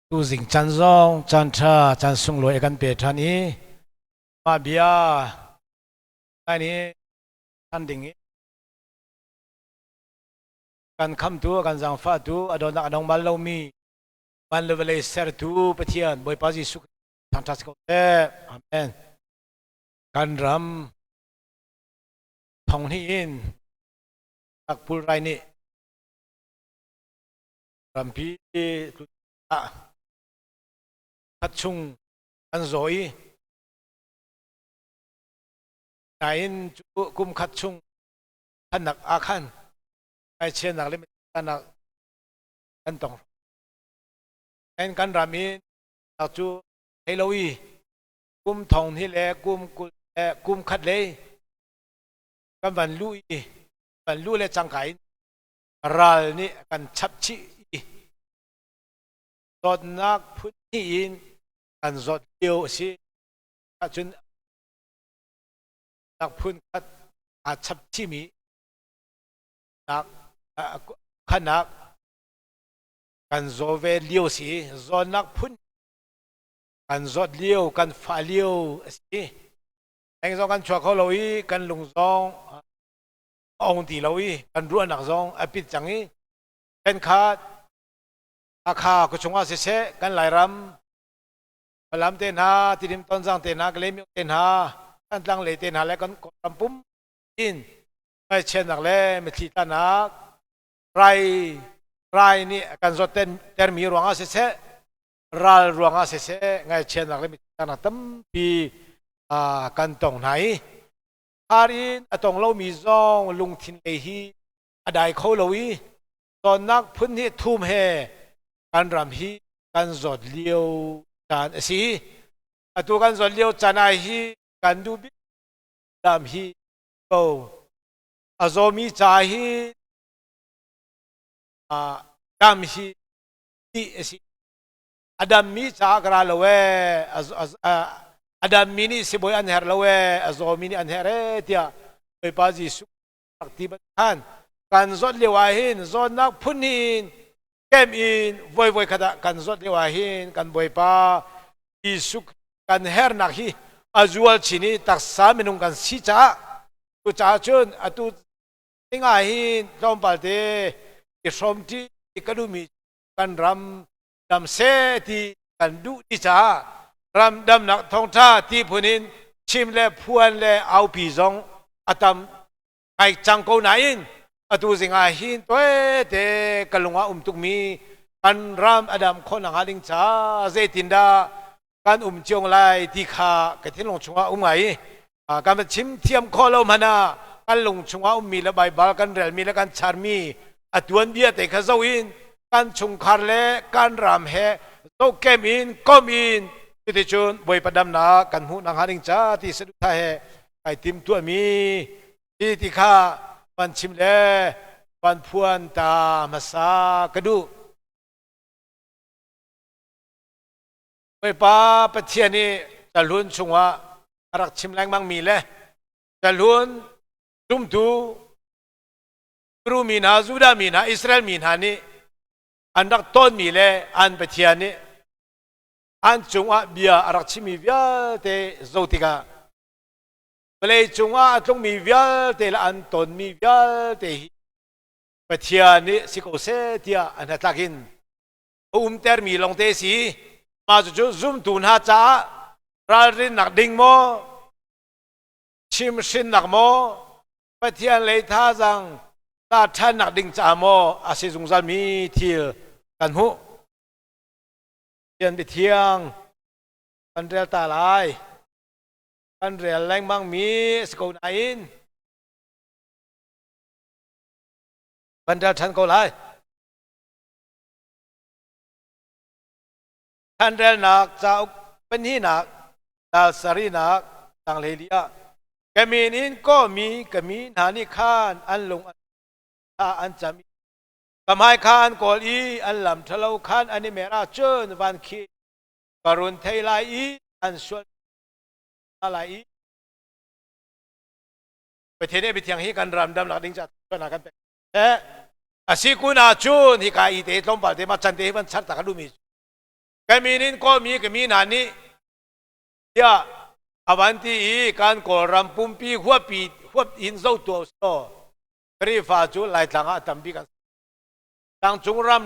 Tuzing caan zong caan ṭha caan sunglawi a kan pe ṭhan i mah bia ngai nih ṭhan ding i kan khamtu a kan zaangfahtu a dawtnak a dong bal lomi van le vawlei sertu Pathian Bawipa Jesuh thangṭhat si ko seh. Amen. Kan ram thong hnih in pulrai nih rampi ah khat chung an zaw i nain cu kum khat chung khannak ah khan ngaichianak le mitnak kan tong. Nain kan ram i cu thei lo i kum thong hnih le kum 20 le kum khat lei kan van luh i van luh le cangka in ral nih a kan chap chih i zawtnak phun hnih in kan zawt lio a si ahcun nak phun khat aa chap chihmi nak khanak kan zaw ve lio si zawtnak phun kan zawt lio kan fah lio a si. Eng zong kan chuak kho lo i kan lung zong a ong ti lo i kan ruahnak zong a pit cang i khat Hakha khuachung ah siseh kan Lairam Falam te hna Tidim Tonzang te hna Kalaymyo te hna Thantlang lei te hna le kan Kawlram pum in ngaihchiatnak le mitthli tlanak rai rai nih a kan zawt termi ruangah siseh ral ruangah siseh ngaihchiatnak le mitthli tlanak tampi kan tong hna i har in a tong lomi zong lungthin lei hi a dai kho lo i tonnak phun hi thum he kan ram hi kan zawt lio caan a si. Atu kan zawt lio caan ah hi kan duh bik dam hi ko a zawmi ca hi dam hi ti a si. A dammi caah ka ra lo ee, a dammi nih sibawi an herh lo ee, a zawmi nih an herh ee tiah Bawipa Jesuh rak ti ban khan kan zawt lio ah hin zawtnak phun in kem in voi voi khat ah kan zawt lio ah hin kan Bawipa Jesuh kan hernak hi a zual chin i taksa minung kan si caah cucaah cun atu ding ah hin tlawmpal te i hrawmṭi ka duhmi kan ram dam seh ti kan duh ti caah ram damnak thawngṭha ti phun in chim le phuan le aupi zong a tam ngai cang ko nain atu zing ah hin toete ka lung ah um tukmi kan ram a dam khawh nakhnga ding ca zeitindah kan um cio lai ti kha ka thinlung chungah um ngai i kan va chim thiam khawh lo hmanh ah kan lung chungah ummi le Baibal kan relmi le kan charmi a tuanbia te kha zoh in kan chungkhar le kan ram he zohkem in kom in cuticun Bawipa damnak kan hmuh nakhnga ding ca ti saduhthah he kai tim tuahmi ti ti kha van chim le van phuan ta hmasa ka duh. Bawipa Pathian i cahlun chungah a rak chim lengmangmi le cahlun zumtu Hebru mi hna, Judah mi hna, Israel mi hna nih an rak tawnmi le an Pathian nih an cungah bia a rak chimmi vialte zoh tikah vawlei cungah a tlungmi vialte le an tonmi vialte hi Pathian nih si ko seh tiah an hnatlak in a umtermi lawngte si. Mah cucu zumtu hna caah ralrinnak ding maw, chimhrinnak maw, Pathian lei thazaang la ṭhannak ding caah maw a si zungzalmi thil kan hmuh. Pathian biathiang kan rel ta lai. Kan rel lengmangmi a si ko nain kan rel ṭhan ko lai. Thanrelnak cauk pahnihnak dal sarihnak tanglei li ah ka min in kawhmi ka mi hna nih khan an lung an an cam i ka hmai kha an kawl i an lam ṭhalo khan an i mer ahcun van khi ka run thei lai i an sual lai i Pathian nih biathiang hi kan ram damnak ding caah kan pek. A si kun ahcun hika i te tlawmpal te ma can te hi van char ta ka duhmi. Ka min in kawhmi ka mi hna nih tiah a van ti i kan Kawlram pumpi huapi huap in zo tuah usih Khrihfa cu Laitlang ah a tam bik an si. Tlangcung ram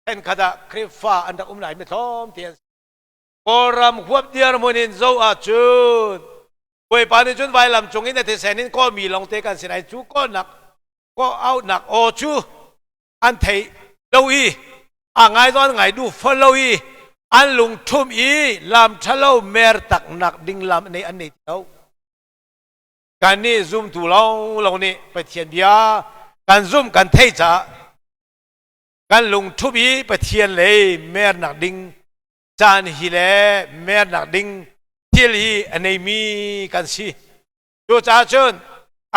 thenkhat ah Khrihfa an rak um lai mi tlawm te an si. Kawlram huap dirhmun in zo ahcun Bawipa nih cun vailam cung in a thisen in kawhmi lawngte kan si lai cu kawhnak kawh auhnak aw cu an thei lo i a ngai zong an ngai duh fawn lo i an lungṭhum i lam ṭhalo mer taknak ding lam nei an nei ti lo. Kannih zumtu lawnglawng nih Pathian bia kan zumh kan theih caah kan lungṭhum i Pathian lei mernak ding caan hi le mernak ding thil hi a neimi kan si. Cucaah cun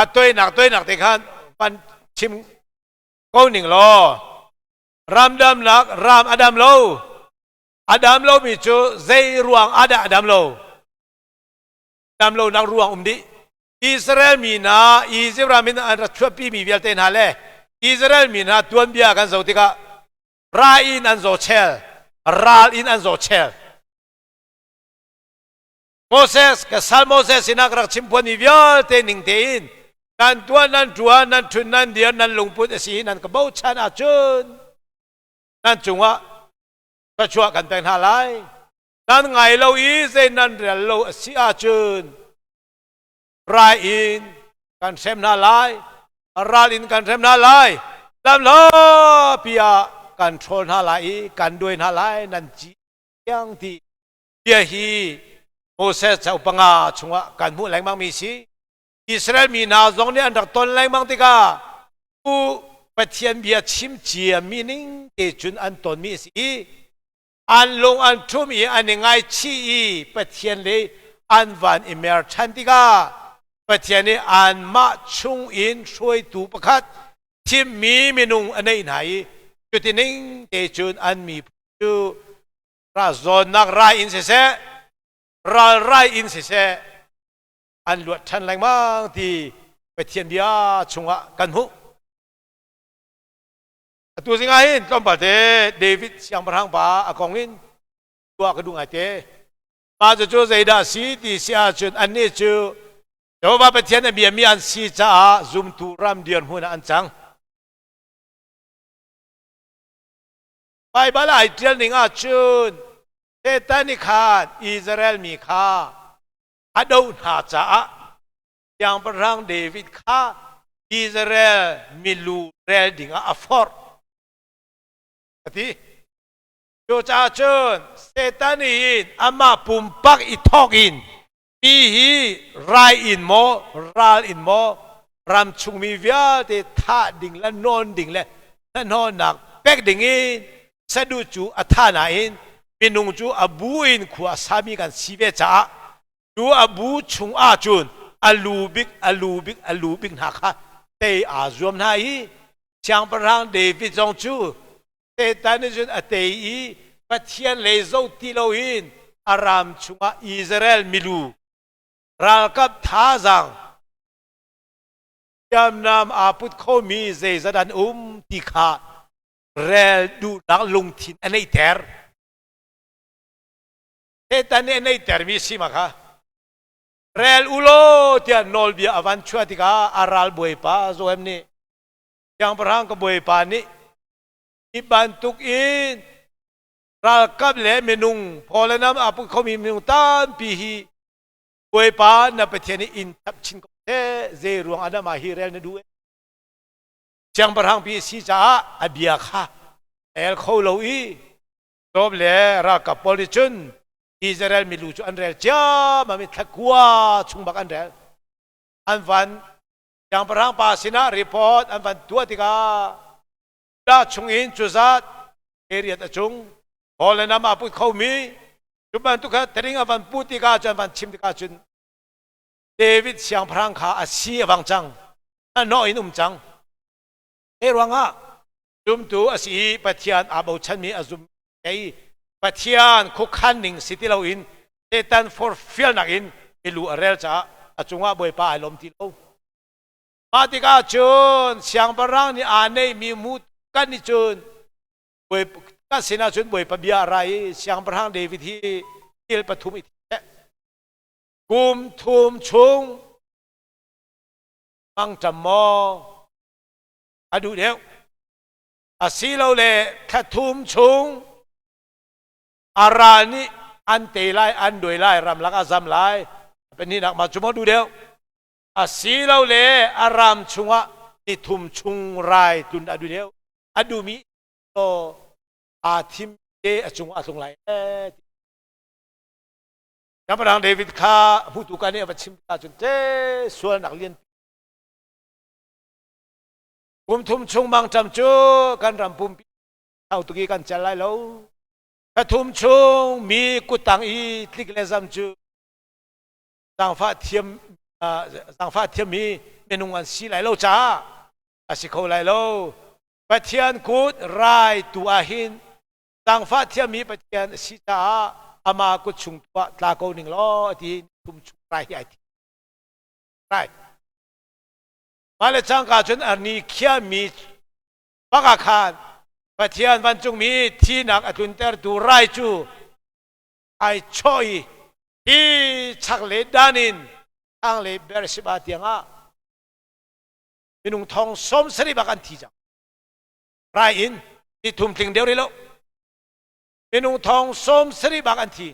a toinak toinak te khan van chim ko ning law ram damnak ram a dam lo a dam lomi cu zei ruang ah dah a dam lo dam lonak ruang um dih Israel mi hna Izipt ram in an rak chuahpi mi vialte hna le Israel mi hna tuanbia kan zoh tikah ra in an zaw chel ral in an zaw chel Moses ka sal Moses sinah ka rak chim phuan mi vialte ning tein nan tuan nan ṭuan nan ṭhun nan dir nan lungput a si nan ka bochan ahcun nan cungah thluachuah kan pek hna lai nan ngai lo i zei nan rel lo a si ahcun rai in kan hrem hna lai ral in kan hrem hna lai lamhlapi ah kan ṭhawl hna lai i kan duai hna lai nan ci tiang ti bia hi Moses cauk panga chungah kan hmuh lengmang mi si. Israel mi hna zong nih an rak ton lengmang tikah u Pathian bia chim cia mi ning te cun an ton mi a si i an lung an ṭhum i an i ngaichih i Pathian le an van i mer ṭhan tikah Pathian nih anmah chung in hruaitu pakhat thimmi minung a neih hna i cuti ning te cun an miphun cu Zawnnak rai in siseh, ral rai in siseh, an luat ṭhan lengmang ti Pathian bia chungah kan hmuh. Atu zing ah hin tlawmpal te David siangpahrang pa a kong in tuah ka duh ngai te. Mah cucu zeidah a si ti si ahcun annih cu Jehovah Pathian a biami an si caah zumtu ram dirhmun ah an cang. Baibal ai ṭial ning ahcun Satan nih khan Israel mi kha a doh hna caah Siangpahrang David kha Israel milu rel dingah a forh a ti. Cucaah cun Satan nih hin amah pumpak i thawk in mi hi rai in maw ral in maw ram chungmi vialte thah ding le nawn ding le hnahnawhnak pek ding in saduh cu a tha nain minung cu a bu in khua a sami kan si ve caah cu a bu chung ahcun a lu bik a lu bik a lu bik hna kha tei aa zuam hna i siangpahrang David zong cu Satan nih cun a tei i Pathian lei zoh ti loin a ram chungah Israel milu ralkap thazaang hriamnam aa put khomi zeizat an um ti kha rel duhnak lungthin a neihter. Satan nih a neihtermi si ma kha. Rel u law tiah nawlbia a van chuah tikah a ral bawipa Joab nih siangpahrang ka bawipa nih Hi bantuk in ralkap le minung phaw le nam aa put khomi minung tampi hi Bawipa na Pathian nih in chap chin ko seh zei ruang ah dah mah hi rel na duh Siangpahrang pi a si caah a bia kha el kho lo i Job le ralkap pawl nih cun Israel milu cu an rel ciammam i thlakua chung bak an rel an van siangpahrang pa sinah report an van tuah tikah Judah chungin cuzat ariat a cung Paul le nam aa put khomi cu bantuk kha tering a van put tikah cun van chim tikah cun David siangpahrang kha a si a vang cang a nawh in um cang te ruangah zumtu a si i Pathian aa bochanmi a zum i Pathian khuakhan ning si ti loin Satan forfialnak in milu a rel caah a cungah Bawipa ai lawm ti lo Mah tikah cun siangpahrang nih aa neihmi mu kan nih cun. Kan sinah cun Bawipa bia a ra i Siangpahrang David hi thil pathum i kum thum chung mangṭam maw a duh deuh, asilole thla thum chung a ral nih an tei lai, an duai lai, ramlak a zam lai, pahnihnak mah cu maw duh deuh, asilole a ram chungah ni thum chung rai tlun a duh deuh? A duhmi aa thim te a cungah a tlung lai. Siangpahrang David kha hmutu ka nih a va chim tikah cun te sualnak lian kum thum chung mangṭam cu kan ram pumpi thau tuk i kan cel lai lo. Thla thum chung mi kuttang i tlik le zam cu zaangfah thiam zaangfah thiammi minung an si lai lo caah a si kho lai lo. Pathian kut rai tu ah hin zaangfah thiammi Pathian a si caah amah kut chung tu ah tla ko ning law a ti. Thum chung rai hi ai thi rai mah le cangka cun a ni khiami bak ah khan Pathian vancungmi thinak a tluntertu rai cu ai chawh i hi chaklei dan in thlanglei Beersheba tiangah minung thong 70 bak an thi cang. Rai in ni thum tling deuh rih lo, minung thong 70 bak an thi.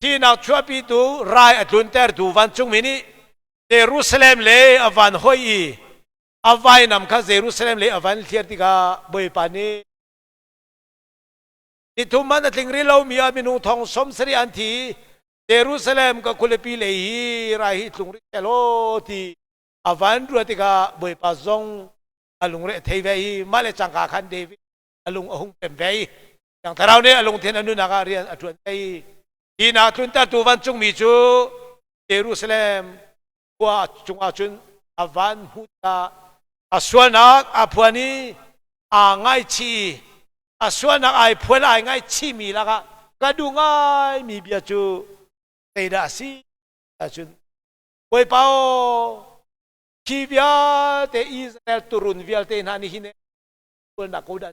Thinak chuahpitu rai a tluntertu vancungmi nih Jerusalem le a van hoi i a vainam kha Jerusalem le a van thliar tikah Bawipa nih ni thum man a tling rih lomi ah minung thong 70 an thi. Jerusalem ka khualipi lei hi rai hi tlung rih selaw ti a van ruah tikah Bawipa zong a lungre a thei ve i mah le cangka khan David a lung a hung pem ve i Thiang Thlarau nih a lungthin a nunnak ah rian a ṭuan ve i hi nak tluntertu vancungmi cu Jerusalem khua cungah cun a van hmuh tikah a sualnak aa phuan i aa ngaichih i a sualnak ai phuan ai ngaichihmi lakah ka duh ngaimi bia cu zeidah a si ahcun, Bawipa aw, hi vialte Israel turun vialte hna nih hin sualnak ko dah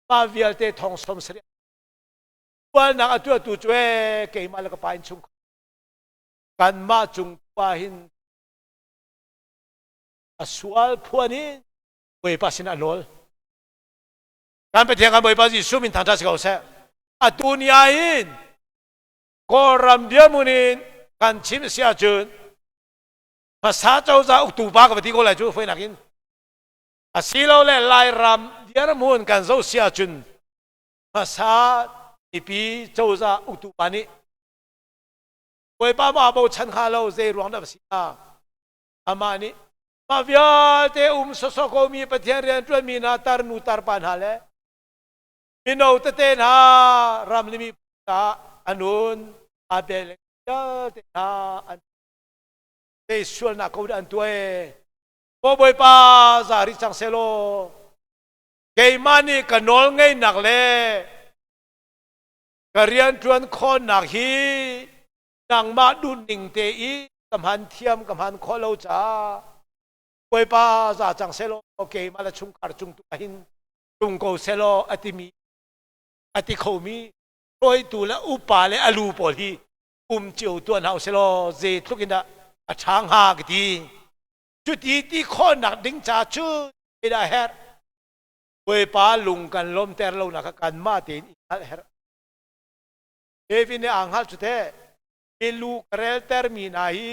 pa vialte thong 70 sualnak a tuahtu cu ee keimah le ka pa innchung kanmah cung pa hin a sual phuan in Bawipa sin a nawl. Kan Pathian kan Bawipa Jesuh min thangṭhat si ko seh. Atu ni ah hin Kawlram dirhmun in kan chim si ahcun hmasa cozah uktu pa ka va ti ko lai cu foinak in, asilole Lairam dirhmun kan zoh si ahcun hmasa mipi cozah uktu pa nih Bawipa maw bochan hnga lo? Zei ruang dah si hnga? Amah nih mah vialte um sawsawh komi Pathian rianṭuanmi hna, tarnu tarpa hna le mino tete hna, ram le miphun caah a nun aa pe vialte hna an zei sualnak ko dah an tuah e? Maw Bawipa, za rih cang selaw keimah nih ka nawl ngeihnak le ka rianṭuan khawhnak hi nangmah duhning te i ka hman thiam ka hman khawh lo caah Bawipa za cang selaw keimah le chungkhar cung tu ah hin tlung ko selaw a timi a ti khomi hruaitu le upa le alu pawl hi um cio tuah hna usih zeitluk in dah a ṭha hnga ka ti. Cuti ti khawhnak ding ca cu zeidah herh? Bawipa lung kan lawmter lo nak kha kanmah tein i hngalh herh. David nih aa hngalh cu teh, milu ka reltermi hna hi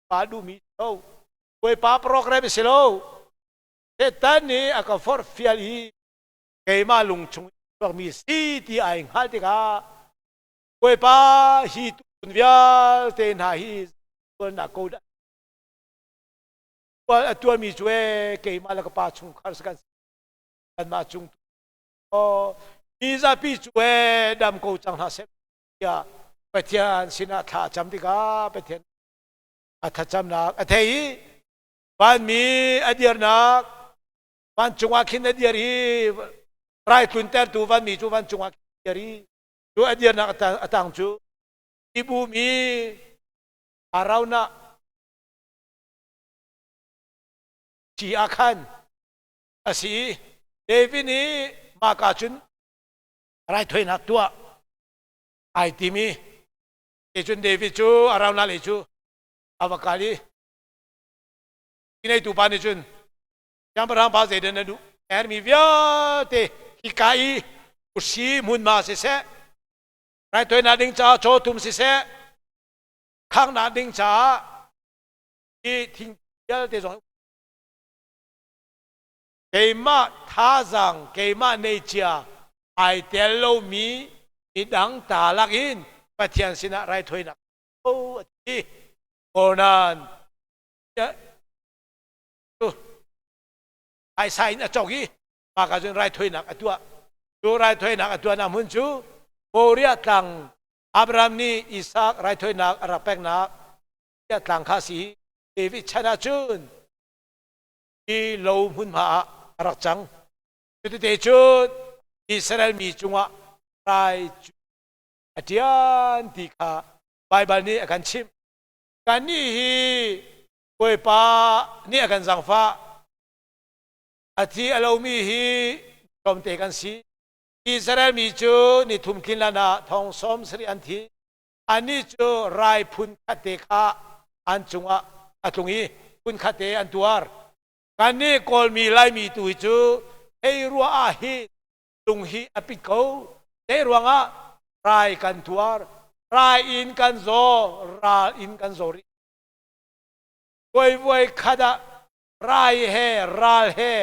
pa duhmi lo, Bawipa program si lo. Satan nih a ka forhfial i keimah lung chung chuakmi si ti ai hngalh tikah Bawipa, hi tuun vialte hna hi sualnak ko dah sual a tuahmi cu ee keimah le ka pa chungkhar si kan kanmah cung mi zapi cu ee dam ko cang hna seh tiah Pathian sinah thla a cam tikah Pathian a thlacamnak a thei i vanmi a dirnak vancung ah khin a dir i rai tluntertu vanmi cu vancung ah khin a dir i cu a dirnak a tang cu Tibum i Araunah ci ah khan a si i David nih mahka cun. Raithawinak tuah ai tim i cun David cu Araunah lei cu a va kal i neitu pa nih cun siangpahrang pa zeidah na duh hermi vialte hika i usi hmunhma siseh raithawinak ding caah cawtum siseh khanghnak ding caah hi thing vialte zong keimah thazaang keimah neicia ai tel lomi midang ta lakin Pathian sinah raithawinak ko a ti. Onan phaisa in a cawk i mah cun raithawinak a tuah. Cu raithawinak a tuahnak hmun cu Moriah tlang Abraham nih Isak raithawinak a rak peknak tlang kha si. David chan ah cun hi lo hmunhma ah a rak cang. Cutite cun Israel mi cungah rai cu a ṭian ti kha Baibal nih a kan chimh. Kannih hi Bawipa nih a kan zaangfah. A thi a lomi hi tlawmte kan si. Israel mi cu ni thum tlin lan ah thong sawm sarih an thi. Annih cu rai phun khatte kha an cungah a tlung i phun khatte an tuar. Kannih Kawlmi Laimi tu hi cu hei ruah ah hin lung hi a pit ko. Zei ruangah rai kan tuar, rai in kan zaw, ral in kan zaw rih. Voi voi khat ah rai he ral he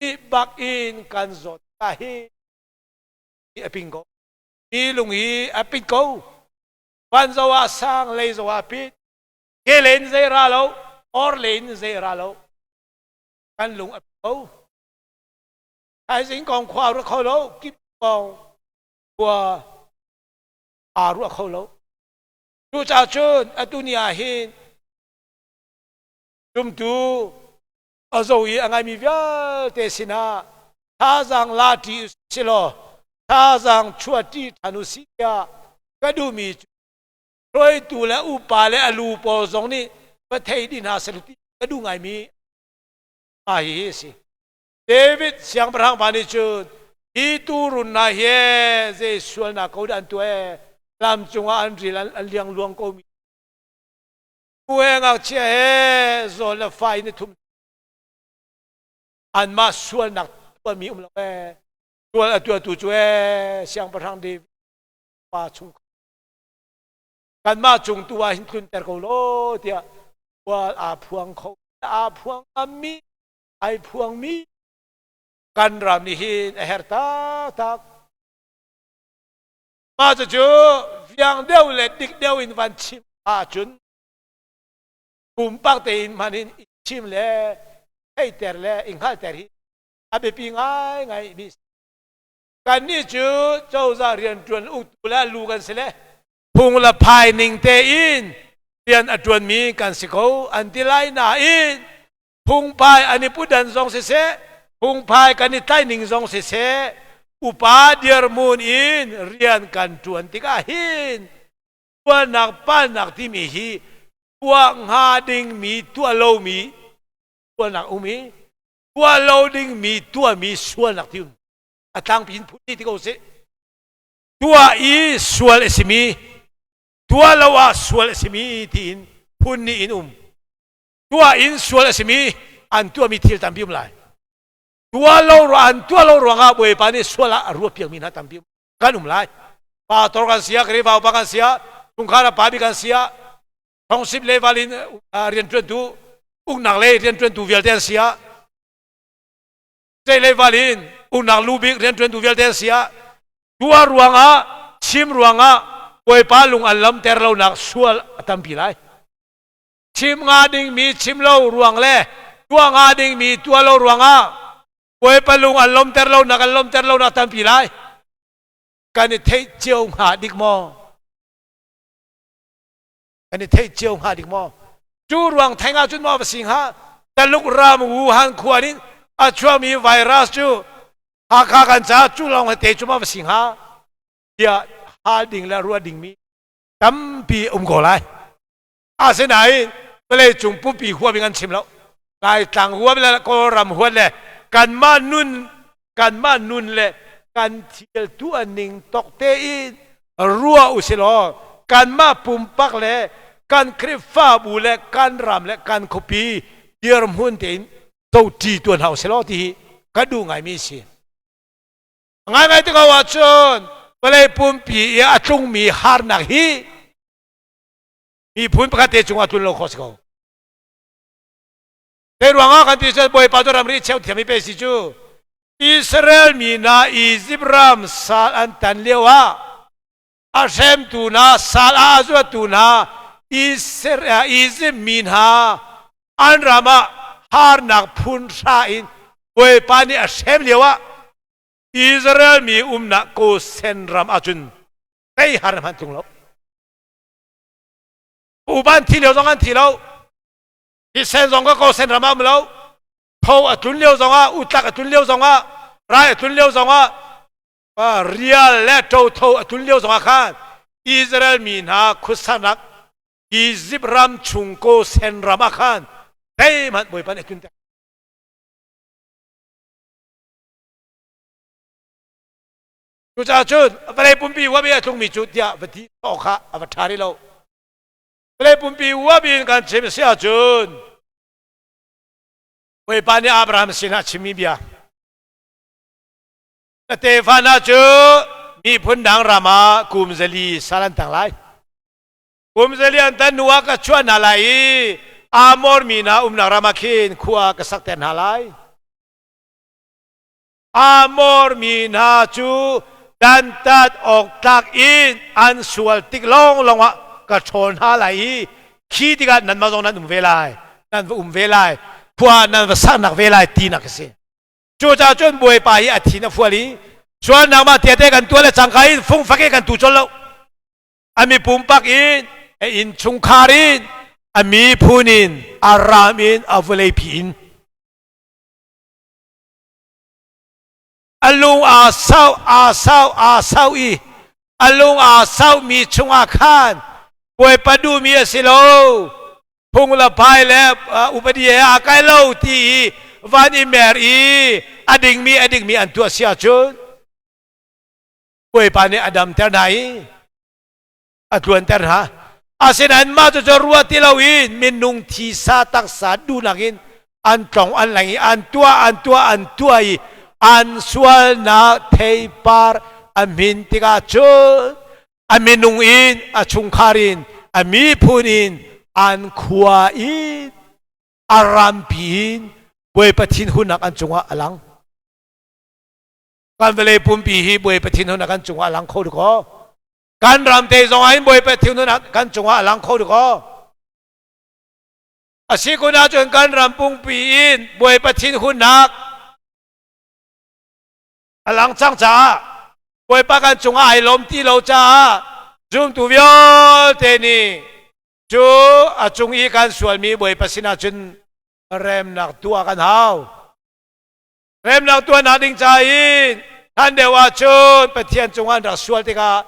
nih bak in kan zawt ka hi a ping ko. Mi lung hi a pit ko. Van zo ah sang, lei zo ah pit. Ke len zei ra lo, or len zei ra lo. Kan lung a pit ko. Thaizing kong khua ruah kho lo, kip kong khua aa ruah kho lo. Cucaah cun atu ni ah hin zumtu a zo i a ngaimi vialte sinah thazaang la ṭi si law thazaang chuah ṭi ṭhan u sih tiah ka duhmi cu hruaitu le upa le a lu pawl zong nih va thei dih hna seh ti ka duh ngaimi mah hihi a si. David siangpahrang pa nih cun hi tuurun hna hi zei sualnak ko dah an tuah ee lam cungah an ril an liang luang ko mi nu he ngakchia he zawl le fa in i thum anmah sualnak tuahmi um lo ee sual a tuahtu cu ee siangpahrang David pa chung kanmah cung tu ah hin tlunter ko law tiah sual aa phuang kho aa phuang ngammi ai phuangmi kan ram nih hin a herh taktak. Mah cucu fiang deuh le dik deuh in van chim ahcun pumpak tein hman in i chim le theiter le i hngalhter hi a biapi ngaingai mi kannih cu cozah rianṭuan uktu le lu kan si le phung le phai ning tein rian a ṭuanmi kan si ko an ti lai nain phungphai an i putdan zong siseh phungphai kan i tlaihning zong siseh upa dirhmun in rian kan ṭuan tikah hin tuahnak palnak timi hi tuah hnga dingmi tuah lomi tuahnak um i tuah lo dingmi tuahmi sualnak ti um a tlangpi in phun ti ko sih tuah i sual a simi tuah lo ah sual a simi tiin phun nih in um Tuah in sual a simi an tuahmi thil tampi um lai. Tuah lo an tuah lo ruangah Bawipa nih sual ah a ruah piakmi hna tampi kan um lai. Pastor kan si ah, Khrihfa upa kan si ah, chungkhar ah pa bik kan si ah, township level in rianṭuantu uknak lei rianṭuantu vialte an si ah, state level in uknak lu bik rianṭuantu vialte an si ah, tuah ruangah chim ruangah Bawipa lung an lamter lonak sual a tampi lai. Chim hnga dingmi chim lo ruang le tuah hnga dingmi tuah lo ruangah Bawipa lung an lawmter lonak an lawmter lonak tampi lai. Kan i theih cio hnga dik maw? Kan i theih cio hnga dik maw? Cu ruang theng ah cun maw va si hnga? Taluk ram Wuhan khua nih a chuakmi virus cu Hakha kan caah cu lawng he te cu maw va si hnga? Tiah hal ding le ruah dingmi tampi um ko lai. Asinain vawleicung pumpi huam in an chim lo. Laitlang huam le Kawlram huat le kanmah nun kanmah nun le kan thil tuah ning tawk tein ruah usilaw kanmah pumpak le kan Khrihfabu le kan ram le kan khuapi dirhmun tein zoṭi tuan hau selaw ti hi ka duh ngaimi si. Ngaingai te ko ahcun vawlei pumpi i a tlungmi harnak hi miphun pakhat te cungah tlun lo khawh si ko. Zei ruangah kan ti cun Bawipa cu ramri cheu thiam i pe si cu Israel mi hna Izipt ram sal an tan lio ah a hremtu hna sal ah a zuattu hna Izipt mi hna an ram ah harnak phun hra in Bawipa nih a hrem lio ah Israel mi umnak Gosen ram ahcun tei har hmanh tlung lo. Upa an thi lio zong an thi lo. Thisen zong ka Gosen ram ah um lo. Tho a tlun lio zongah, utlak a tlun lio zongah, rai a tlun lio zongah, rial le ṭotho a tlun lio zongah khan Israel mi hna khuasanak Izipt ram chung Gosen ram ah khan zeihmanh Bawipa nih a tlunter. Cucaah cun vawlei pumpi huap i a tlungmi cu tiah va ti awk kha a va ṭha rih lo. Vawlei pumpi huap in kan chim a si ahcun Bawipa nih Abraham sinah chimmi bia na tefa hna cu miphun dang ram ah kum 400 sal an tang lai. Kum 400 an tan hnu ah ka chuah hna lai i Amor mi hna umnak ram ah khin khua ka sakter hna lai. Amor mi hna cu dantat awk tlak in an sual tik lawnglawng ah ka ṭhawl hna lai i khi tikah nanmah zong nan um ve lai, nan va um ve lai, khua nan va saknak ve lai tinak a si. Cucaah cun Bawipa hi a thin a fual i sualnak mah tiate kan tuah le cangka in fungfak i kan tu colh lo. A mi pumpak in, a innchungkhar in, a miphun in, a ram in, a vawleipi in. A lung aa sau, aa sau, aa sau i a lung aa saumi chungah khan Bawipa duhmi a si lo. Phung le phai le upadi he aa kai lo ti i van i mer i a dingmi a dingmi an tuah si ahcun Bawipa nih a damter hna i a tluanter hna. Asinain mah cucu ruah ti loin minung thisa taksa duhnak in an tlong an leng i an tuah an tuah an tuah i an sualnak theipar a hmin tikah cun a minung in a chungkhar in a miphun in an khua in a rampi in Bawipa thinhunnak an cungah a lang. Kan vawlei pumpi hi Bawipa thinhunnak kan cungah a lang kho duk aw. Kan ram te zong ah hin Bawipa thinhunnak kan cungah a lang kho duk aw. A si kun ahcun kan ram pumpi in Bawipa thinhunnak a lang cang caah Bawipa kan cungah ai lawm ti lo caah zumtu vialte nih cu a cung i kan sualmi Bawipa sinah cun remnak tuah kan hau. Remnak tuahnak ding ca in hlan deuh ahcun Pathian cungah an rak sual tikah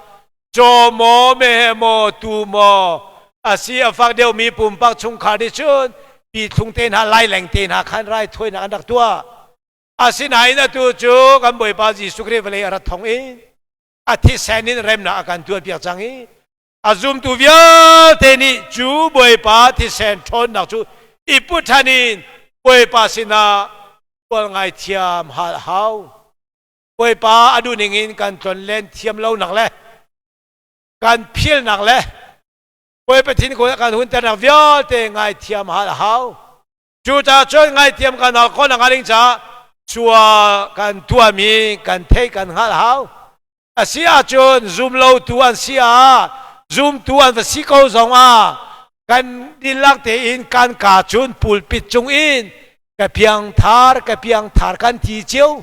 caw maw, meheh maw, tuu maw a si a fak deuhmi pumpak chungkhar nih cun pithlung te hna laileng te hna khan raithawinak an rak tuah. Asinain atu cu kan Bawipa Jesuh Khrih vawlei a rat thawng in a thisen in remnak a kan tuahpiak cang i a zumtu vialte nih cu Bawipa thisen ṭhawnnak cu i put ṭhan in Bawipa sinah sual ngaithiam hal hau. Bawipa a duhning in kan tlonlen thiam lonak le kan philnak le Bawipa thin kan hunternak vialte ngaithiam hal hau. Cucaah cun ngaithiam kan hal khawh nakhnga ding caah sual kan tuahmi kan theih kan hngalh hau. A si ahcun zumlotu an si ah zumtu an va si ko zongah kan dihlak tein kan kaa cun pulpit cung in ka piangthar ka piangthar kan ti cio.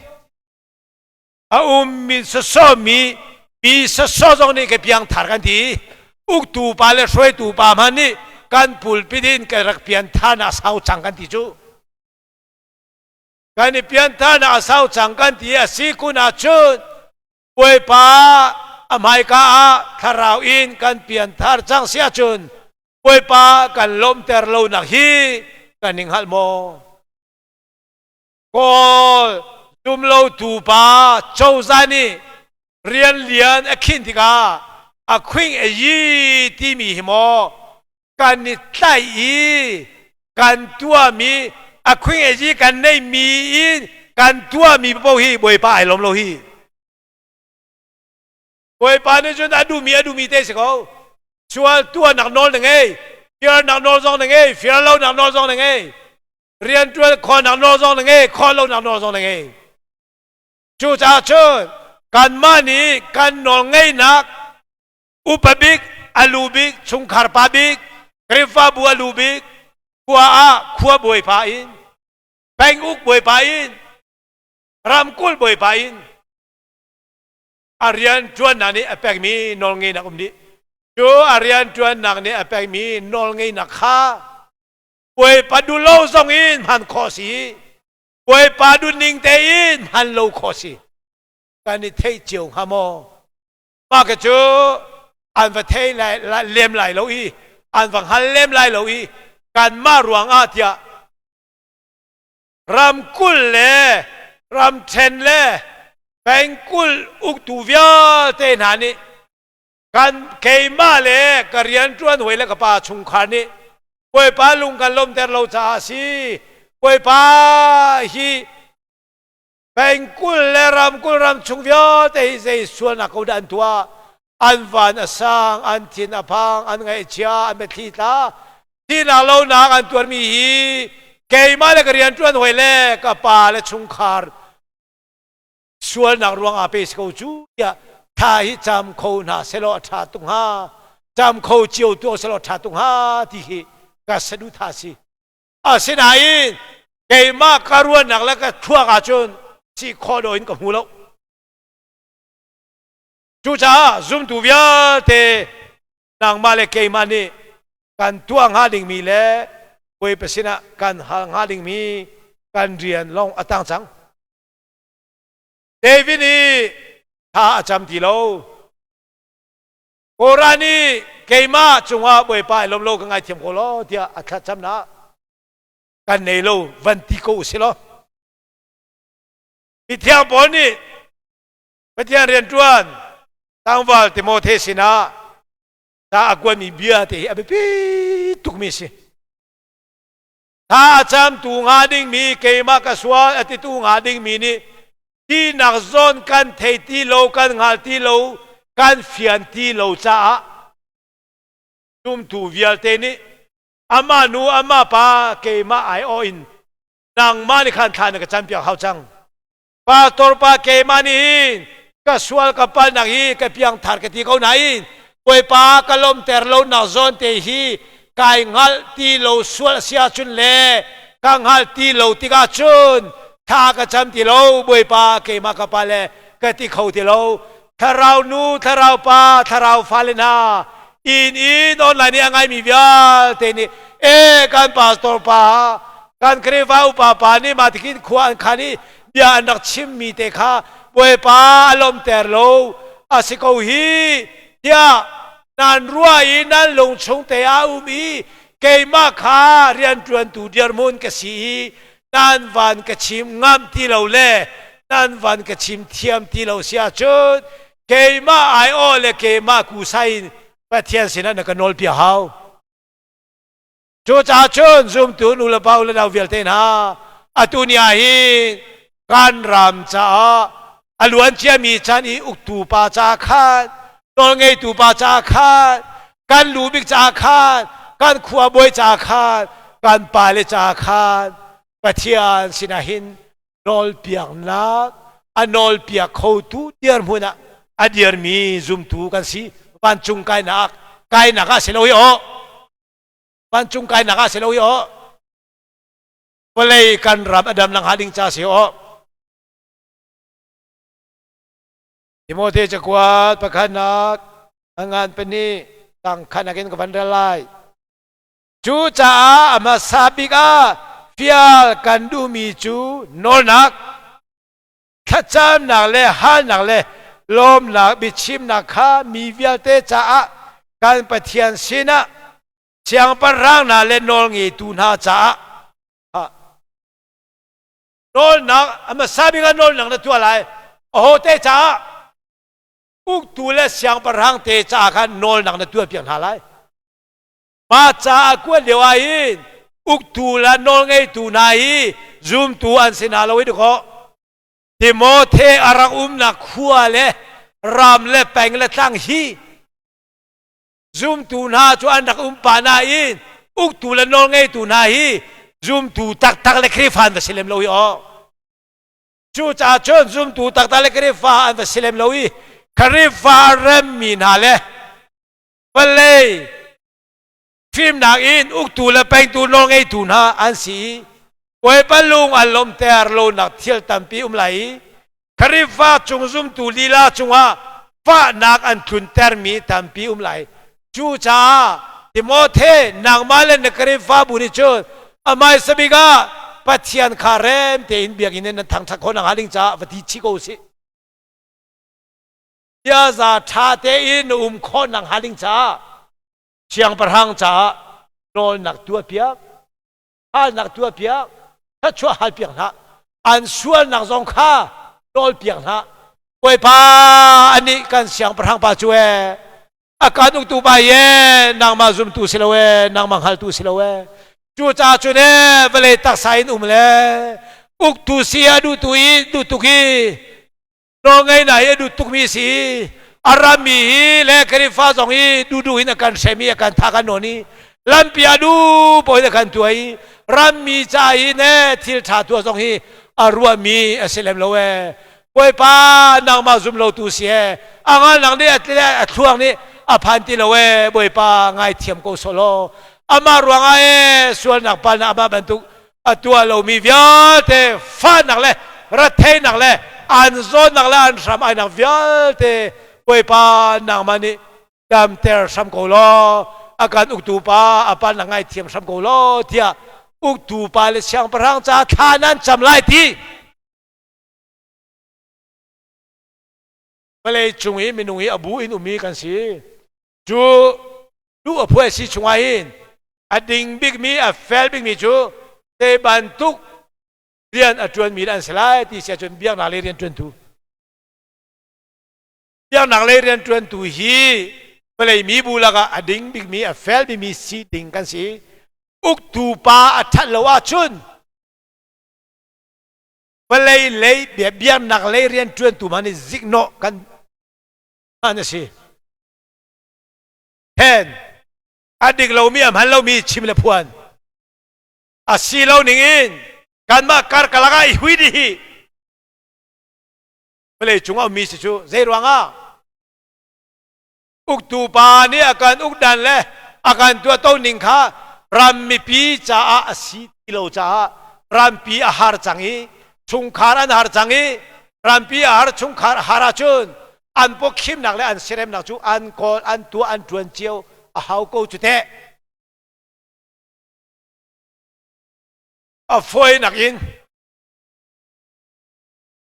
A ummi sawsawmi mi sawsaw zong nih ka piangthar kan ti. Uktu pa le hruaitu pa hmanh nih kan pulpit in kan rak pianthar na sau cang kan ti cu. Kan i pianthar na a sau cang kan ti a si kun ahcun Bawipa a hmaika ah thlarau in kan pianthar cang si ahcun Bawipa kan lawmhter lonak hi kan i hngalh maw? Kawl. Zumlotu pa cozah nih rian lian a khinh tikah a khuing a yi timi hi maw kan i tlaih i kan tuahmi a khuing a yi kan neihmi in kan tuahmi paoh hi Bawipa ai lawm lo hi. Bawipa nih cun a duhmi a duhmi te si ko. Sual tuahnak nawl na ngei, fialnak nawl zong na ngei, fial lonak nawl zong na ngei. Rianṭuan khawhnak nawl zong na ngei, khawh lonak nawl zong na ngei. Cucaah cun kanmah nih kan nawl ngeihnak upa bik, a lu bik, chungkhar pa bik, Khrihfabu a lu bik, khua ah khua bawipa in, penguk bawipa in, ramkulh bawipa in a rianṭuannak nih a pekmi nawlngeihnak um dih. Cu a rianṭuannak nih a pekmi nawlngeihnak kha Bawipa duh lo zong in hman khawh si, Bawipa duh ning tein hman lo khawh si. Kan i theih cio hnga maw? Mah ka cu an va thei lai, lem lai lo i an va hngal lem lai lo i kanmah ruangah tiah ramkulh le ramṭhen le pengkulh uktu vialte hna nih kan keimah le ka rianṭuan hawi le ka pa chungkhar nih Bawipa lung kan lawmter lo caah a si. Bawipa hi pengkulh le ramkulh ram chung vialte hi zei sualnak ko dah an tuah? An van a sang, an thin a phang, an ngaihchia, an biathli tla. Thihnak lonak an tuarmi hi keimah le ka rianṭuan hawi le ka pa le chungkhar sualnak ruang ah pe si ko cu tiah thla hi cam kho hna selaw a ṭha tuk hnga cam kho cio tuah selaw a ṭha tuk hnga ti hi ka saduhthah si. Asinain keimah ka ruahnak le ka thluak ahcun si khawh dawh in ka hmu lo. Cucaah zumtu vialte nangmah le keimah nih kan tuah hnga dingmi le Bawipa sinah kan hal hnga dingmi kan rian lawng a tang cang. David nih thla a cam ti lo. Korah nih keimah cungah Bawipa i lawm lo ka ngaithiam ko law tiah a thlacamnak kan nei lo van ti ko u si law. Mithiang Paul nih Pathian rianṭuan tlangval Timote sinah ca a kuatmi bia te hi a biapi tukmi a si. Thla a camtu hnga dingmi keimah ka sual a titu hnga dingmi nih tinak zawn kan thei ti lo, kan hngal ti lo, kan fian ti lo caah zumtu vialte nih amah nu amah pa keimah aiawh in nangmah nih khan thla na ka campiak hau cang. Pastor pa keimah nih hin ka sual ka palnak hi ka piangthar ka ti ko nain Bawipa ka lawmter lo nak zawn te hi kai hngalh ti lo sual a si ahcun le ka hngalh ti lo tikah cun thla ka cam ti lo. Bawipa, keimah ka pa le ka ti kho ti lo. Thlarau nu, thlarau pa, thlarau fale hna inn in online i a ngaimi vialte nih e kan pastor pa, kan Khrihfa upa pa nih mah tikhin khua an khan i bia an rak chimmi te kha Bawipa a lawmter lo a si ko hi tiah nan ruah i nan lung chung te ah um i keimah kha rianṭuantu dirhmun ka si i nan van ka chim ngam ti lo le nan van ka chim thiam ti lo si ahcun keimah aiawh le keimah kusai in Pathian sinah na ka nawlpiak hau. Cucaah cun zumtu nu le pa u le nau vialte hna, atu ni ah hin kan ram caah a luan ciami chan i uktu pa caah khan, nawlngeitu pa caah khan, kan lu bik caah khan, kan khua bawi caah khan, kan pale caah khan Pathian sinah hin nawlpiaknak a nawlpiak khotu dirhmun ah a dirmi zumtu kan si. Vancung kainak kainak ah si lo hi aw, vancung kainak ah si lo hi aw, vawlei kan ram a dam lang hnga ding ca si aw. Timote cakuat pakhatnak a ngan pahnih tang khat in ka van rel lai. Cucaah a hmasa bik ah fial kan duhmi cu nawlnak, thlacamnak le halnak le lawmnak biachimnak kha mi vialte caah kan Pathian sinah siangpahrang hna le nawlngeitu hna caah. Nawlnak a hmasa bik ah nawlnak na tuah lai. Ahote caah uktu le siangpahrang te caah khan nawlnak na tuah piak hna lai. Mah ca a kuat lio ah hin uktu le nawlngeitu hna hi zumtu an si hna lo i dakaw. Timothe a rak umnak khua le ram le peng le tlang hi zumtu hna cu an rak um pah nain uktu le nawlngeitu hna hi zumtu taktak le Khrihfa an va si lem lo hi aw. Cucaah cun zumtu taktak le Khrihfa an va si lem lo i Khrihfa remmi hna le vawlei fimnak in uktu le pengtu nawlngeitu hna an si i Bawipa lung an lawmhter lonak thil tampi um lai i Khrihfa cung zumtu lila cungah fahnak an tluntermi tampi um lai. Cucaah Timothy nangmah le na Khrihfabu nih cun amai sabik ah Pathian kha rem tein biakinn in nan thangṭhat khawh nakhnga ding caah va ti chih ko usih. Ziaza ṭha tein na um khawh nakhnga ding caah siangpahrang caah nawlnak tuahpiak, halnak tuahpiak, thluachuah halpiak hlah. An sualnak zong kha nawlpiak hlah. Bawipa anih kan siangpahrang pa cu ee a kan uktu pa ye nangmah zumtu si lo ee nangmah hngaltu si lo ee cucaah cun ee vawlei taksa in um le uktu si a duhtu i duh tuk i Nawlngeihnak hi a duh tukmi a si i a rammi hi le Khrihfa zong hi duhduh in a kan hrem i a kan tha kan nawn i lampi ah duh paoh in a kan tuah i rammi ca i ne thil ṭha tuah zong hi a ruahmi a si lem lo ee. Bawipa nangmah zum lo tu si ee a ngalnak nih a thluak nih a phan ti lo ee Bawipa ngaithiam ko sawh law amah ruangah ee sualnak palnak amah bantuk a tuah lomi vialte fahnak le retheihnak le an zawtnak le an hram ainak vialte Bawipa nangmah nih damter hram ko law a kan uktu pa a pa na ngaithiam hram ko law tiah uktu pa le siangpahrang ca thla nan cam lai ti vawlei cung i minung hi a bu in ummi kan si cu duh a phuai si chungah hin a ding bikmi a fel bikmi cu te bantuk rian a ṭuanmi an si lai ti si ahcun biaknak lei rian ṭuantu biaknak lei rian ṭuantu hi vawlei mi bu lakah a ding bikmi a fel bikmi si ding kan si uktu pa a ṭhat lo ahcun vawlei lei biaknak lei rian ṭuantu hmanh nih ziknawh kan hman a si Hen a dik lomi a hman lomi chim le phuan a si lo ning in kanmah karkalak ah i hui dih hi vawlei cung a ummi si cu zei ruangah uktu pa nih a kan ukdan le a kan tuahto ning kha ram mipi caah a si ti lo caah rampi a har cang i chungkhar an har cang i rampi a har chungkhar a har ahcun an pawkhimnak le an siaremnak cu an kawl an tuah an ṭuan cio a hau ko cu teh a fawinak in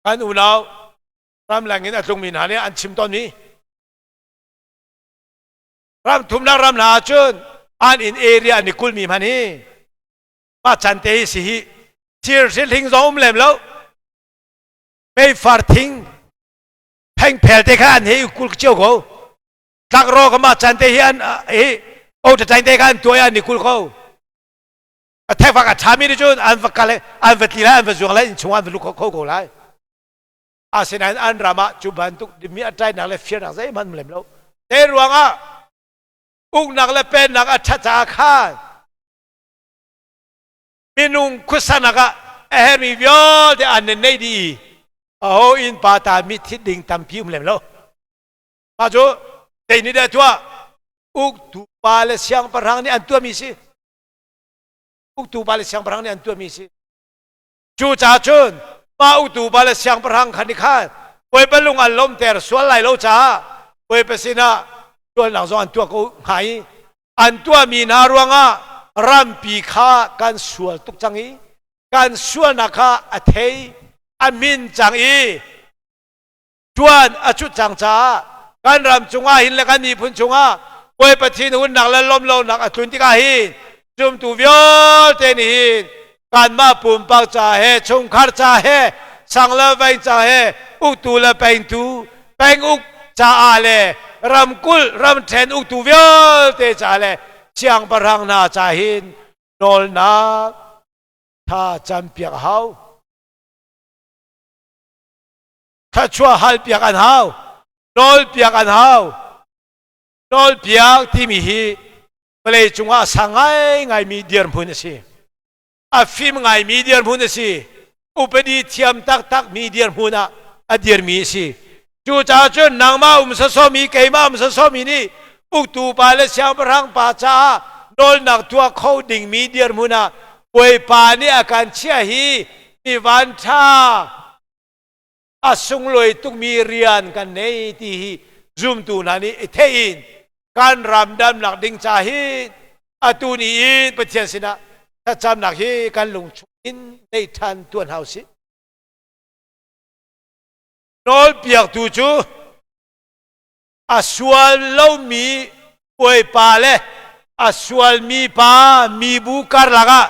kan unau ramleng in a tlungmi hna nih an chim tawnmi ram thumnak ram hna ahcun an in area an i kulmi hman hi mah can te hi si hi thir hring zong um lem lo meifar thing phengphel te kha an hei kul cio ko tlakro ka mah chan te hi an hi o ta te kha an tuai an i kul ko a thekfak a ṭhami nih cun an va kal an va tli lai an va zuang lai innchung an va lut kho ko lai asinain an ram ah cu bantuk mi a ṭainak le firnak zeihmanh lem lo te ruangah uknak le pennak a ṭhat caah khan minung khuasanak ah a hermi vialte an nei dih i aho inn pa ta mi thit ding tampi um lem lo mah cu zei nih dah tuah uktu pa le siangpahrang nih an tuahmi si uktu pa le siangpahrang nih an tuahmi si cu ca cun pa uktu pa le siangpahrang khan nih khan Bawipa lung an lawmter sual lai lo caah Bawipa sinah sualnak zong an tuah ko hnga i an tuahmi hna ruangah rampi kha kan sual tuk cang i kan sualnak kha a thei a min cang i tuan a cut cang caah kan ram cungah hin le kan miphun cungah Bawipa thinhunnak le lawmlonak a tlun tikah hin zumtu vialte nih hin. Kanmah pumpak ca he, chungkhar ca he, sang le veng ca he, uktu le pengtu, penguk caah le ramkulh ramṭhen uktu vialte ca le siangpahrang hna ca hin nawlnak tha campiak a hau. Thluachuah halpiak an hau. Nawlpiak an hau. Nawlpiak timi hi vawlei cungah a sang ngaingaimi dirhmun a si. A fim ngaimi dirhmun a si. Upadi thiam taktakmi dirhmun ah a dirmi a si. Cucaah cun nangmah um sawsawmi keimah um sawsawmi nih uktu pa le siangpahrang pa caah nawlnak tuah kho dingmi dirhmun ah Bawipa nih a kan chiah hi mi vanṭha a sunglawi tukmi rian kan nei ti hi zumtu hna nih i theih in kan ram damnak ding ca hi atu ni in Pathian sinah thlacamnak hi kan lungchung in nei ṭhan tuan hau si. Nawlpiaktu cu a sual lomi bawipa le a sualmi pa mibu karlak ah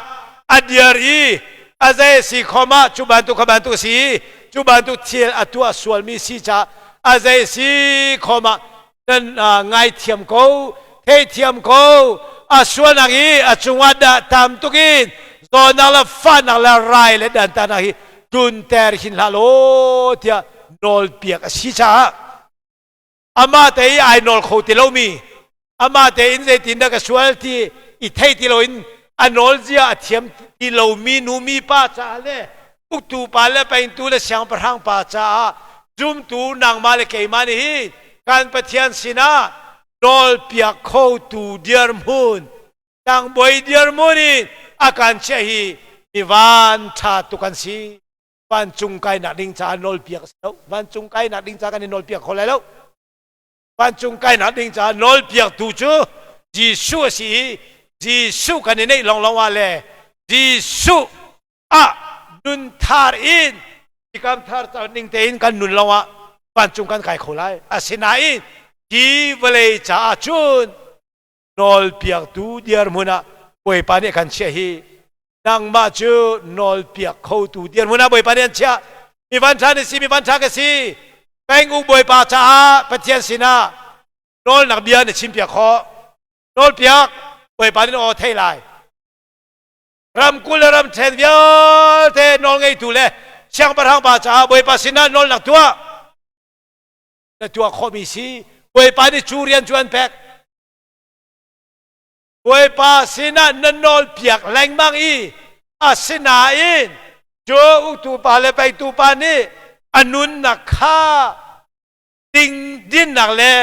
a dir i a zei si khom ah cu bantuk kha bantuk a si i cu bantuk thil a tuah sualmi si caah a zei si khom ah nan ngaithiam ko, theithiam ko. A sualnak i a cungah dah tam tuk in zawnak le fahnak le rai le dantatnak hi tlunter hin hlah law tiah nawlpiak a si caah amah te i ai nawl kho ti lomi, amah tein zeitindah ka sual ti i thei ti loin a nawl zia a thiam ti lomi nu mi pa caah le uktu pa le pengtu le siangpahrang pa caah zumtu nangmah le keimah nih hin kan Pathian sinah nawlpiak khotu dirhmun, tlangbawi dirhmun in a kan chiah hi mi van ṭha tuk an si. Vancung kainak ding caah nawlpiak a si lo. Vancung kainak ding caah kan i nawlpiak kho lai lo. Vancung kainak ding caah nawlpiaktu cu Jesuh a si i Jesuh kan i neih lawnglawng ah le Jesuh ah nun thar in ikam thar ning tein kan nun lawng ah vancung kan kai kho lai. Asinain hi vawlei caah cun nawlpiaktu dirhmun ah Bawipa nih kan chiah hi nangmah cu nawlpiak khotu dirhmun ah Bawipa nih an chiah. Mi vanṭha na si, mi vanṭha ka si. Penguk Bawipa caah Pathian sinah nawlnak bia na chimpiak khawh. Nawlpiak, Bawipa nih aw thei lai. Ramkulh le ramṭhen vialte nawlngeitu le siangpahrang pa caah Bawipa sinah nawlnak tuah. Na tuah khawhmi si. Bawipa nih cu rian cu an pek. Bawipa sinah na nawlpiak lengmang i asinain cu uktu pa le peitu pa nih a nunnak kha ding dinnak le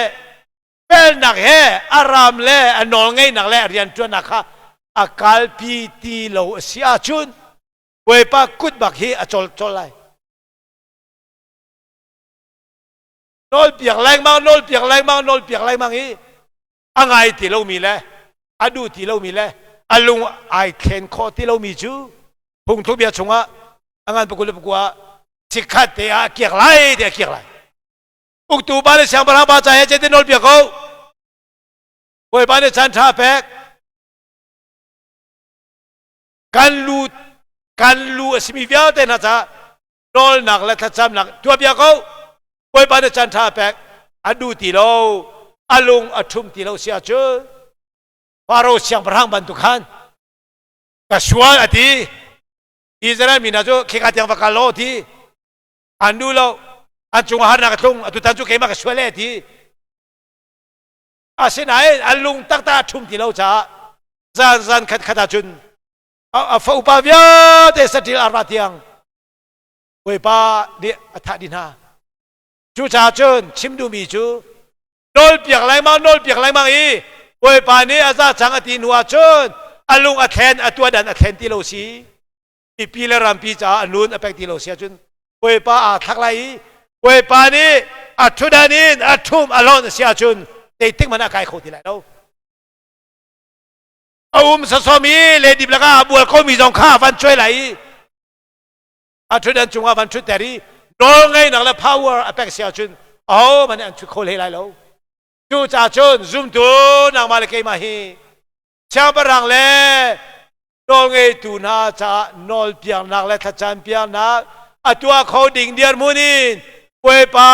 felnak he a ram le a nawlngeihnak le a rianṭuannak kha a kalpi ti lo a si ahcun Bawipa kut bak hi a col col lai. Nawlpiak lengmang, nawlpiak lengmang, nawlpiak lengmang i a ngai ti lomi le a duh ti lomi le a lung ai thlen khawh ti lomi cu phungthluk bia chungah a ngan pakul le pakua chikkhat te ah a kiak lai te a kiak lai. Uktu pa le siangpahrang pa ca he cetin nawl piak ko. Bawipa nih caan ṭha pek. Kan lu, kan lu a simi vialte hna caah nawlnak le thlacamnak tuah bia ko. Bawipa nih caan ṭha pek. A duh ti lo, a lung a ṭhum ti lo si ahcun Faro siangpahrang bantuk khan ka sual a ti. Israel mi hna cu khika tiang va kal law ti. An duh lo. An cungah harnak a tlung. Atutan cu keimah ka sual e ti. Asinain an lung taktak a ṭhum ti lo caah zan zan khat khat ahcun a fa upa vialte saṭil arva tiang Bawipa nih a thah dih hna. Cucaah cun chim duhmi cu nawlpiak lengmang, nawlpiak lengmang i Bawipa nih a za cang a ti hnu ahcun a lung a thlen, a tuahdan a thlen ti lo si. Mipi le rampi caah a nun a pek ti lo si ahcun Bawipa aa thlak lai i Bawipa nih a ṭhutdan in a ṭhum a lonh a si ahcun zeitik hmanh ah kai kho ti lai lo. A um sawsawm i ledip lakah a bual komi zong kha a van cuai lai i a ṭhutdan cungah van ṭhutter i nawlngeihnak le power a pek si ahcun ahohmanh nih an ṭhut kho hlei lai lo. Cucaah cun zumtu nangmah le keimah hi siangpahrang le Nawlngeitu hna caah nawlpiaknak le thlacampiaknak a tuah kho ding dirhmun in Bawipa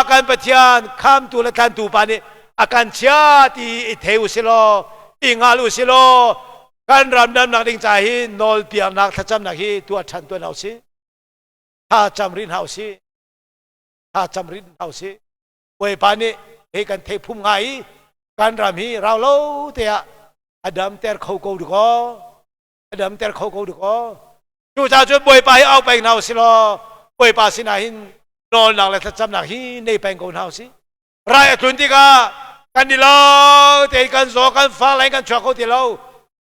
kan Pathian khamtu le tlantu pa nih a kan chia ti i thei u si law i hngal u si law kan ram damnak ding ca hi nawlpiaknak thlacamnak hi tuah ṭhan tuan hau si. Thla cam rih hna u si. Thla cam rih hna u si. Bawipa nih hei kan thei phum ngai i kan ram hi rau lo te ah a damter kho ko dikaw a damter kho ko dikaw. Cucaah cun Bawipa hi au peng hna u si law Bawipa sinah hin nawlnak le thlacamnak hi nei peng ko hna u si. Rai a tlun tikah kan i lo tein kan zaw, kan fa lai, kan chuak kho ti lo,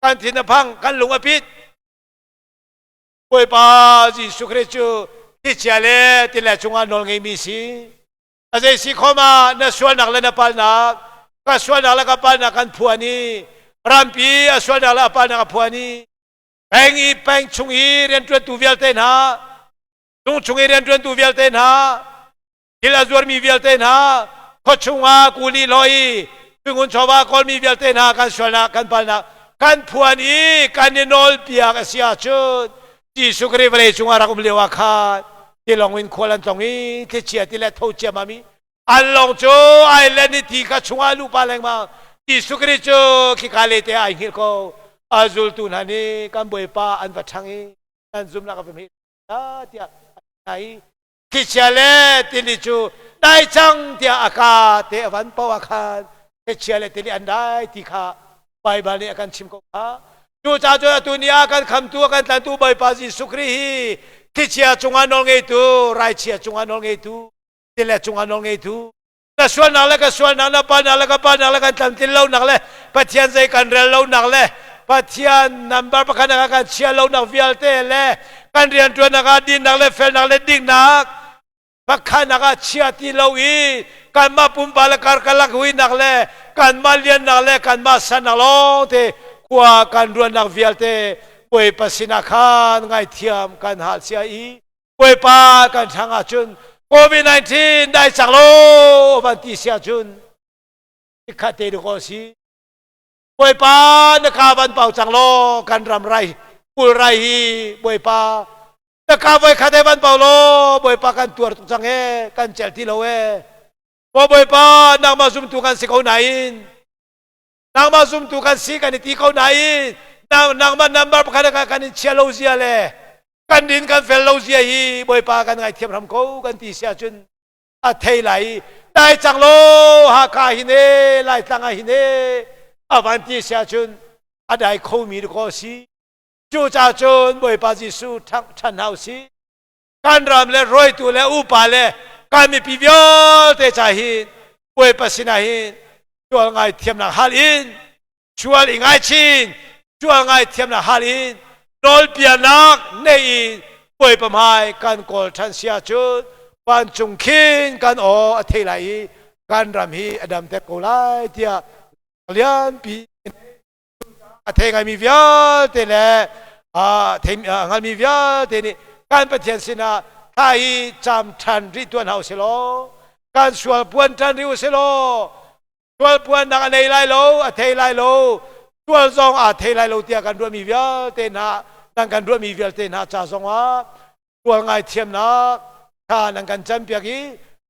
kan thin a phang, kan lung a pit. Bawipa Jesuh Khrist cu thlichia le tile cungah nawl ngeimi si. A zei si khom ah na sualnak le na palnak, ka sualnak le ka palnak kan phuan i rampi a sualnak le a palnak a phuan i peng i peng chung i rianṭuantu vialte hna, tung chung i rianṭuantu vialte hna, thil a zuarmi vialte hna, khuachung ah kuli loi tungun chawva kawlmi vialte hna kan sualnak kan palnak kan phuan i kan i nawlpiak a si ahcun Jesuh Khrih vawlei cungah rak um lio ah khan tilawng in khual an tlong i thlichia ti le tho ciammam i an lawng cu island i ti kha chungah luh pa lengmang. Jesuh Khrih cu khika le te ai hngilh ko. A zultu hna nih kan Bawipa an va ṭhang i nan zumnak a va hme tiah a i thlichia le tili cu dai cang tiah a ka te a van poah ah khan thlichia le tili an dai ti kha Baibal nih a kan chim ko kha. Cucaah cun atu ni ah kan khamtu, a kan tlantu Bawipa Jesuh Khrih hi thlichia cungah nawl ngeitu, raichia cungah nawl ngeitu, tile cungah nawl ngeitu, na sualnak le ka sualnak, na palnak le ka palnak le kan tlamtlin lonak le Pathian zei kan rel lonak le Pathian number pakhat ah kan chia lonak vialte le kan rianṭuannak ah dinnak le felnak le diknak pakhatnak ah chia ti lo i kanmah pumpa le karkalak huinak le kanmah liannak le kanmah sannak lawng te khua kan ruannak vialte Bawipa sinah khan ngaithiam kan hal cia i Bawipa kan ṭhang ahcun COVID-19 dai cang lo van ti si ahcun ikhat te dawh si. Bawipa na ka van pau cang law kan ram rai kul rai hi Bawipa na ka voi khat he van pau law Bawipa kan tuar tuk cang e, kan cel ti lo e. Maw Bawipa, nangmah zumtu kan si ko nain, nangmah zumtu kan si kan i ti ko nain, nangmah number pakhat ah kan in chia lo zia le kan din kan fel lo zia hi Bawipa kan ngaithiam hram ko kan ti si ahcun a thei lai i dai cang law Hakha hin e, Laitlang ah hin e a van ti si ahcun a dai khomi ko si. Cucaah cun Bawipa Jesuh ṭhan hau si. Kan ram le rawitu le upa le kan mipi vialte ca hin Bawipa sinah hin sual ngaithiamnak hal in, sual i ngaichin, sual ngaithiamnak hal in, nawlpianak nei in Bawipa hmai kan kawl ṭhan si ahcun vancung khin kan aw a thei lai i kan ram hi a dam ter ko lai tiah lianpi a thei ngaimi vialte le a thei hngalmi vialte nih kan Pathian sinah thla hi cam ṭhan rih tuan hau si law kan sual puan ṭan rih u si law sual puannak a nei lai lo, a thei lai lo, sual zong aa thei lai lo tiah kan ruahmi vialte hna, nan kan ruahmi vialte hna ca zongah sual ngaithiamnak thla nan kan campiak i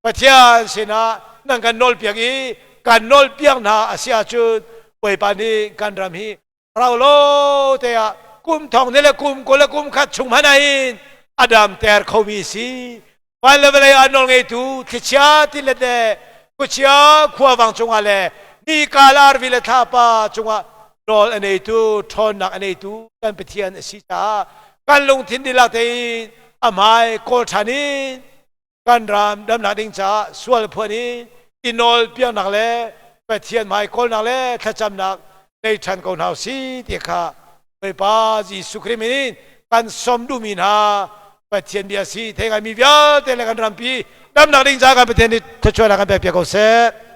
Pathian sinah nan kan nawlpiak i kan nawlpiak hna a si ahcun Bawipa nih kan ram hi rau lo te ah kum thong ni le kum 20 le kum khat chung hmanh ah a damter khomi si. Van le vawlei ah nawl ngeitu thlichia tilet le khuachia khuavang cungah le nika le arvi le thlapa cungah nawl a neitu, ṭhawnnak a neitu kan Pathian a si caah kan lungthin dihlak tein a hmai kawl ṭhan in kan ram damnak ding caah sual phuan in i nawl piaknak le Pathian hmai kawlnak le thlacamnak nei ṭhan ko hna si ti kha Bawipa Jesuh Khrih min in kan som duhmi hna Pathian bia si. Thei ngaimi vialte le kan rampi damnak ding caah kan Pathian nih thluachuahnak kan pek piak ko seh.